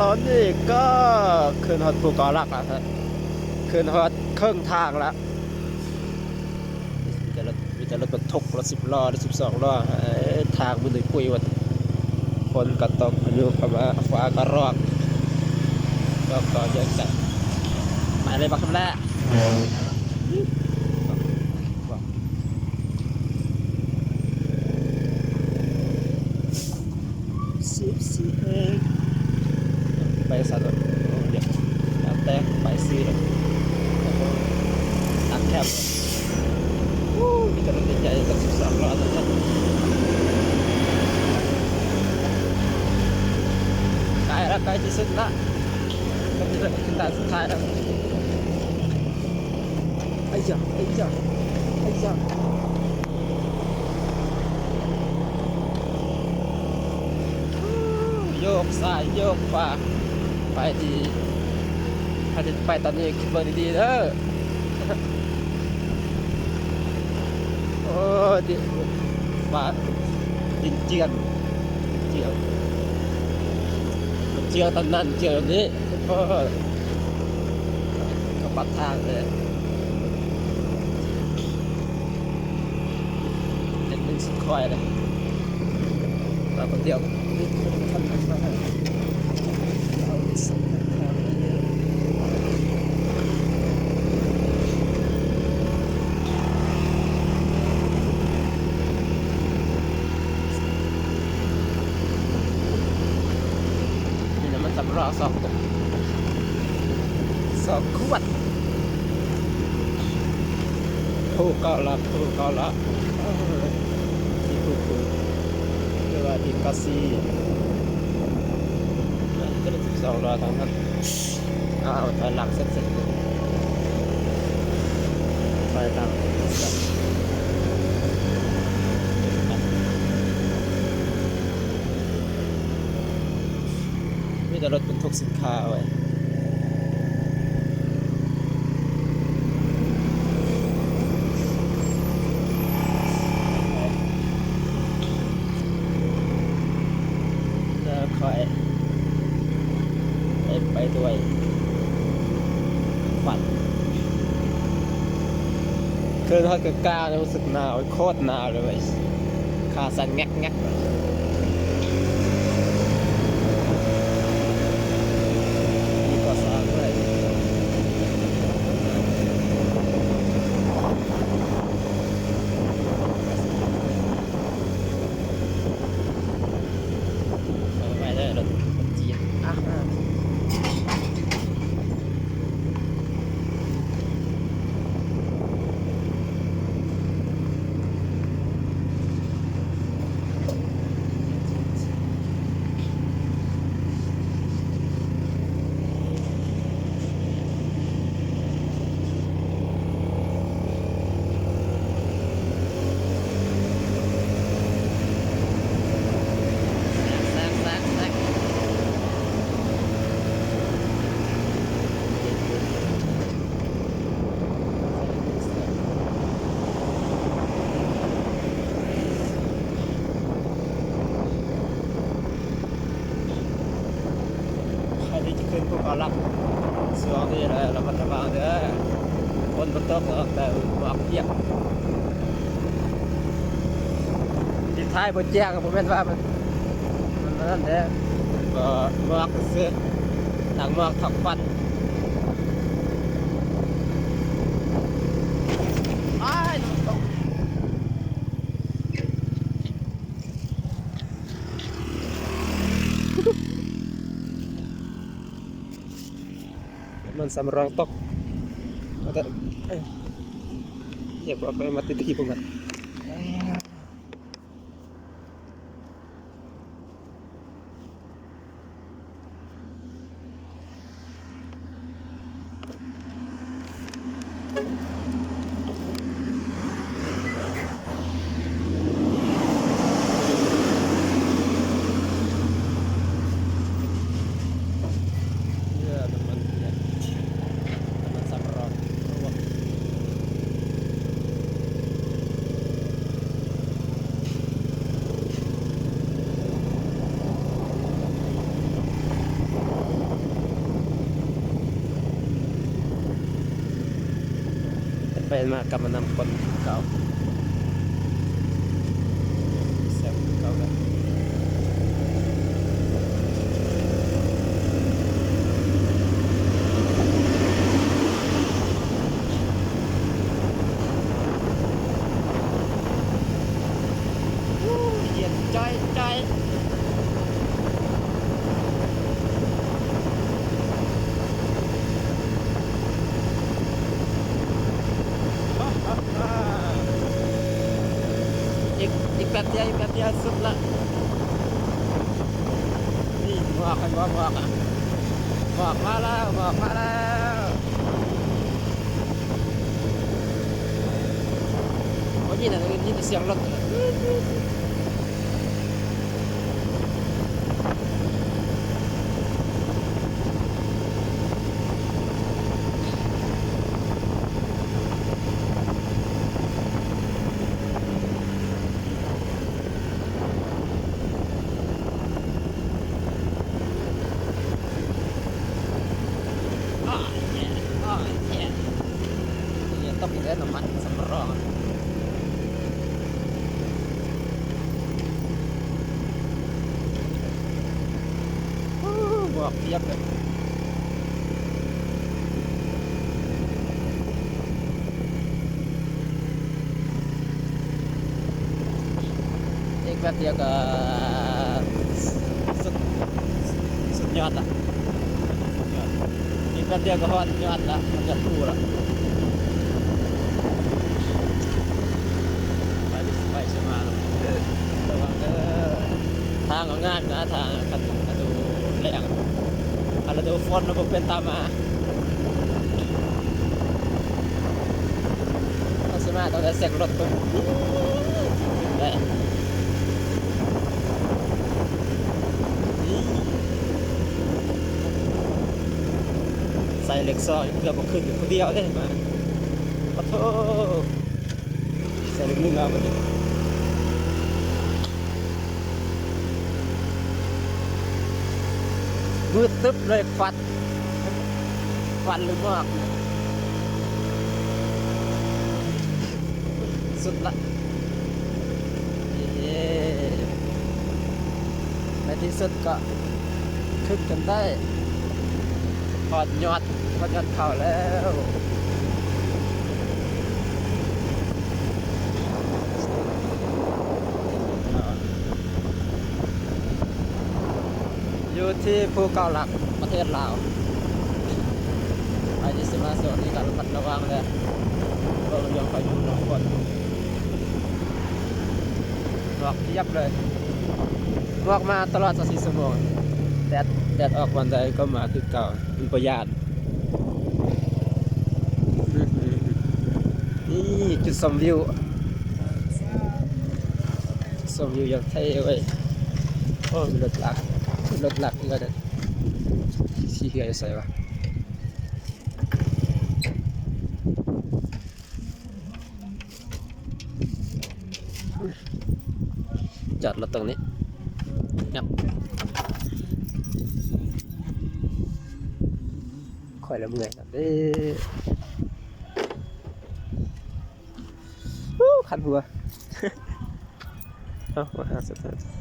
ຕອນນີ້ກໍຂຶ້ນຮອດພູເກາະຫຼັກແລ້ວຮະ ຂຶ້ນຮອດເຄິ່ງທາງແລ້ວ. ມີແຕ່ລົດ ມີແຕ່ລົດບັນທຸກ ລົດສິບລໍ້ ລົດສິບສອງລໍ້. ເອີ ທາງມັນຕຸ້ຍປຸ້ຍໝົດ ຝົນກໍຕົກ ພາຍຸກໍມາ ຟ້າກໍຮ້ອງ ກໍ ກໍເຍອະແຍະ. ໄປເລີຍບັກຄຳແລ. ສິບສີ່ເອງ ໄປສາໂດດ ໂອ້ ດຽວ ແລ້ວແຕ່ໄປຊື່ໂລດ ຕັກແຄມ. ໂອ້ ມີແຕ່ລົດໃຫຍ່ໆ ລົດສິບສອງລໍ້ເທົ່ານັ້ນ. ໃກ້ລະ ໃກ້ທີ່ສຸດລະ ໃກ້ທີ່ສຸດ ເສັ້ນທາງສຸດທ້າຍລະ. ໄອ້ຢາ ໄອ້ຢາ ໄອ້ຢາ ໂຍກຊ້າຍໂຍກຂວາ ໄປທີ່ ຖ້າຊິໄປຕອນນີ້ຄິດເບິ່ງດີໆເດີ. ໂອ້ຍ ຟ້າ ດິນເຈື່ອນ ເຈື່ອນ ເຈື່ອນຕອນນັ້ນ ເຈື່ອນແບບນີ້. ໂອ້ຍ ເຂົາປັບທາງເລີຍ ເປັນໜຶ່ງສຸດຄອຍເລີຍ ມາຄົນດຽວ. ມີນ້ຳມັນສຳຮອງສອງ ສອງຂວດ. ໂອ້ ເກົ້າຫຼັກ ໂອ້ ເກົ້າຫຼັກ ເອີ ທີ່ຜູ້ ຜູ້ ເອີ້ນວ່າທີ່ກາຊີ ຈະໄດ້ສິບສອງລໍ້ທາງນັ້ນ. ເອົາ ເອົາ ຖອຍຫຼັງເສັດໆ ຖອຍຫຼັງ. ມີແຕ່ລົດບັນທຸກສິນຄ້າເວີຍ. ແລ້ວຂ້ອຍເຮັດໄປດ້ວຍຝັນ. ຄືຮອດກາງໆ ຮູ້ສຶກໜາວ ໂຄດໜາວເລີຍເວີຍ. ຂາສັ່ນແງກໆ ມີກໍ່ສ້າງດ້ວຍ. ໄປເດີ ລົດຈີນ ອາ. ໃຜທີ່ຈະຂຶ້ນພູເກົ້າຫຼັກ ຊ່ວງນີ້ລະມັດລະວັງເດີ ຝົນບໍ່ຕົກດອກ ແຕ່ໝອກພຽບ. ທີ່ຖ່າຍບໍ່ແຈ້ງ ບໍ່ແມ່ນວ່າມັນ ມັນນັ້ນເດ້ ກໍໝອກຊື່ໆ ທັງໝອກທັງຄວັນ. ອ້າຍ ນ້ຳມັນຕົກ. ນ້ຳມັນສຳຮອງຕົກ ເອົາແຕ່ ເອີ ຢາກບອກໄປມາຕິດທີ່ພວກມັນ. ເຮືອນ້ຳມັນ ເຮືອນ້ຳມັນສຳຮອງ. ໂອ້ ໄປມາກັບມານຳຄົນເກົ່າ ແຊບຄືເກົ່າແຫຼະ. ໂອ້ຍ ເຢັນຈ້ອຍໆ. ອີກ ອີກແປັບດຽວ ອີກແປັບດຽວສຸດລະ. ນີ້ໝອກ ເຫັນບໍ່ ໝອກອະ ໝອກມາແລ້ວ ໝອກມາແລ້ວ. ບໍ່ຍິນນະ ໄດ້ຍິນແຕ່ສຽງລົດ. ໂອ້ຍ ໂອ້ຍ ເຫື່ອຕົກອີກແລ້ວ ນ້ຳມັນສຳຮອງ. ໂອ້ ໝອກພຽບເລີຍ. ອີກແປັບດຽວກໍສຸດ ສຸດຍອດລະ ສຸດຍອດ. ອີກແປັບດຽວກໍຮອດຍອດລະ ຮອດຍອດພູລະ. ໄປ ໄປຊະມາລະ ລະວັງເດີ. ທາງກໍງາມນະ ທາງ ຄັນລະດູແລ້ງ ຄັນລະດູຝົນນະບໍ່ເປັນຕາມາ. ເຮົາຊິມາຕ້ອງໄດ້ເຊັກລົດເບິ່ງ ໃສ່ເຫຼັກຊອກ ເກືອບບໍ່ຂຶ້ນຢູ່ຜູ້ດຽວເດ້ມາ. ປະໂທ ໃສ່ເຫຼັກໜຶ່ງເອົາບັດນີ້. ມືດຕຶບເລີຍ ຄວັນ ຄວັນຫຼືໝອກ ສຸດລະ. ເຢ້ ໃນທີ່ສຸດກໍຂຶ້ນຈົນໄດ້ ຮອດຍອດ ຮອດຍອດເຂົາແລ້ວ. ຢູ່ທີ່ພູເກົ້າຫຼັກ ປະເທດລາວ. ໃຜທີ່ຊິມາຊ່ວງນີ້ກໍລະມັດລະວັງເດີ ເບິ່ງລະຍອງພາຍຸລະຝົນ. ໝອກພຽບເລີຍ ໝອກມາຕະຫຼອດຊາວສີ່ຊົ່ວໂມງ. ແດດ ແດດອອກວັນໃດກໍມາຄືເກົ່າ ມັນບໍ່ຢ້ານ. ນີ້ຈຸດຊົມວິວ ຊົມວິວຢ່າງເທ່ເວີຍ. ໂອ້ ມີລົດລາກ ລົດລາກອີກແລ້ວເດີ. ຂີ້ເຫື່ອຢູ່ໃສວະ? ຈອດລົດຕົງນີ້ ຫຍັບ ຂ້ອຍລະເມື່ອຍແລ້ວເດ້. ອູ້ ຄັນຫົວ. ເອົາ ມາຫາສຸດທ້າຍ